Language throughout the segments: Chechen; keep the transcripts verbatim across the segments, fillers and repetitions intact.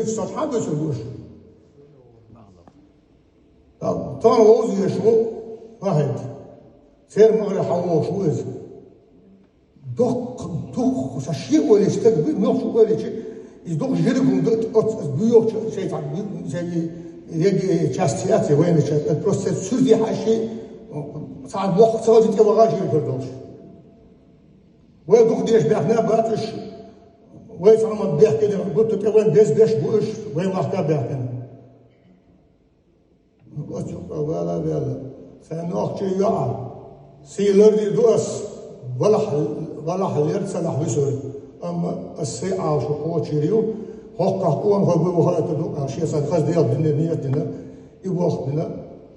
Со хьан бесур гуш? Тан вовза еш ву, вахайт. Цер магӀаре хьан вовш ву иза. Дукх, дукх, ша ши олечи, так бы, мёх шу олечи, из дукх жиргун ду, от, буёх, шей там, шей, еги часть, я, военный часть, это просто сюрди хаши, сам мох, сам жит, я вага жиргун долш. Вай дукх деш бяхна батуш, вай сама бяхкеде, гутту те вай без беш буш, вай махка бяхкеде. Оцу вала вала. Сайн нохчий йоӀа. Сийлар ди ду ас. Валах, валах лер цалах висур. Амма ас сай Ӏалшу кхочир ю. Хокках къон хо бу ваха ду, а ши сан хаз дел дина, ният дина. И вохт дина.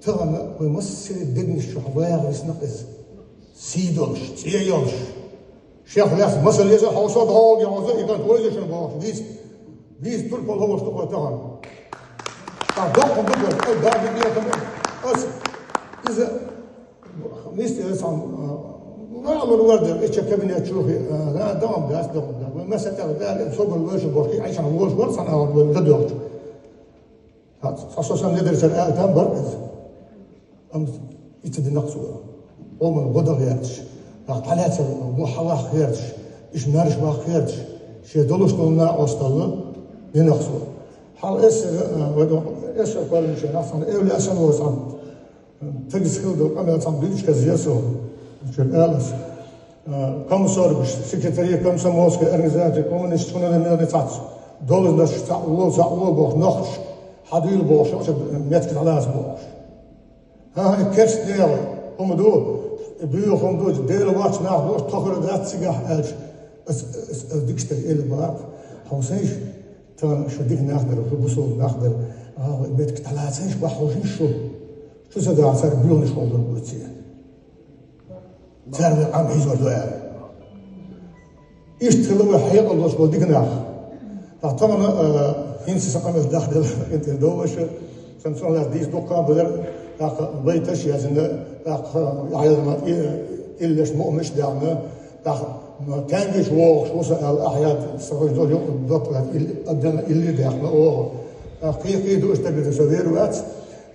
Тагана вай массили дегниш чу хьаваях виснах из. Сий долуш, цӀе йолуш. Шех лаьцна масал еза хьовсо догӀу, я хьовсо, и гант вайза шун бохуш, виз, виз турпал хьовсу тахана. Та доккха дукха, ай, да, би, я, там, ас, иза, мисти, сан, валур варда, эча кабинет чухи, да, дам, да, дам, да. Масал, да, собар вайшу бохи, айшан вайшу вар, сан, а, вай, да, доху. Цхьа со сан недар цара аьлла там бар иза. Амма ица динах цо. Къоман гӀо дан гӀерташ, нах тӀалаьцар, гӀо хьалах гӀерташ, иш маьрша бах гӀерташ, шен долуш долу накъосталла динах цо. Хьал эсса, а, вай дон, эсса кормича нах цхьана эвлаьсан ву цхьана. Тагис хила долу къамел цхьана дуьйцуш хеза со. Чуьра алас. А, комсоргаш, секретари комсомольской организации, коммунистической народной цац. Доллараш цхьаъ ло, цхьаъ ло бохуш, нохчаш, хьадуьйла бохуш, оцу метка дӀалаца бохуш. ХӀан, и керста дела, хӀума ду, и буьйха хӀума ду, Дела вац нах бохуш, тохара дац цигахь аьлча, ас, ас, ас дикачу тера элла бакъ, хьовсийша, тахана шу дика нах дара, шу бусулба нах дара, а, метка дӀалацийша, бахьа хьовсийша шу, шу ца дахь цара буьйланаш хьолдур бу цига. Цара вай къам хьийзор ду аьлла. Иштта хила вай хьекъал долуш болу дика нах. Ткъа тахана, а, хӀинца сан къамел дахделла, хӀинца долуш, сан цунах дийца дуккха а бадар, тӀаккха байташ яздина, тӀаккха Яхьъяна и-, иллеш муъмаш даьхна, тӀаккха, м, таьнгаш вогӀуш ву сан аьлла, Ахьяд, сан вай долу юкъа доттагӀа ил-, абдана илли даьхна оха. ТӀаккха кхин-кхин ду иштта беда со вер вац.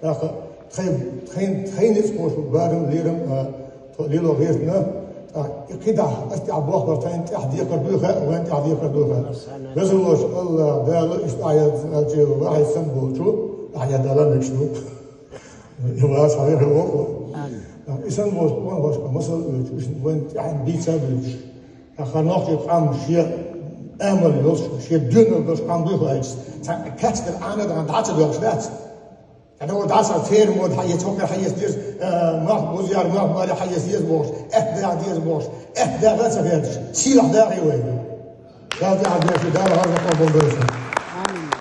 ТӀаккха тхайн, тхайн, тхайн ницкъ кхошу барам, лерам, а, тхо лело гӀертина, тӀаккха и кхидӀа, ас тӀехь бохбар, тхайн тӀехь декхар дуй хаьа, вайн тӀехь декхар дуй хаьа. Везаллочу Аллах Дала иштта Ахьяд, а, чу вахьийсан болчу, Ахьяд Дала мегаш ду. И вас хьавера воху. Амин. И сан волчу, ван волчу, масал оьцуш, уьш вайн тӀехь бийца а буьйцуш. ТӀаккха нохчий къам шен амал йолуш, шен доьналла долуш къам дуй хаьа. Цхьаъ кечдина Ӏана дан дӀа ца доьлхуш дац. Ца догӀу дӀаса церан мода хьаэца, хӀокхуьра хьаэца деза, э, малх бузъяр, малх маре хьаэца деза бохуш, аьтта дагӀа деза бохуш, аьтта дагӀа а ца хеташ, сийлахь дахий вай. Дала тӀаьхьа деши, Дала хьалха къобал дойша.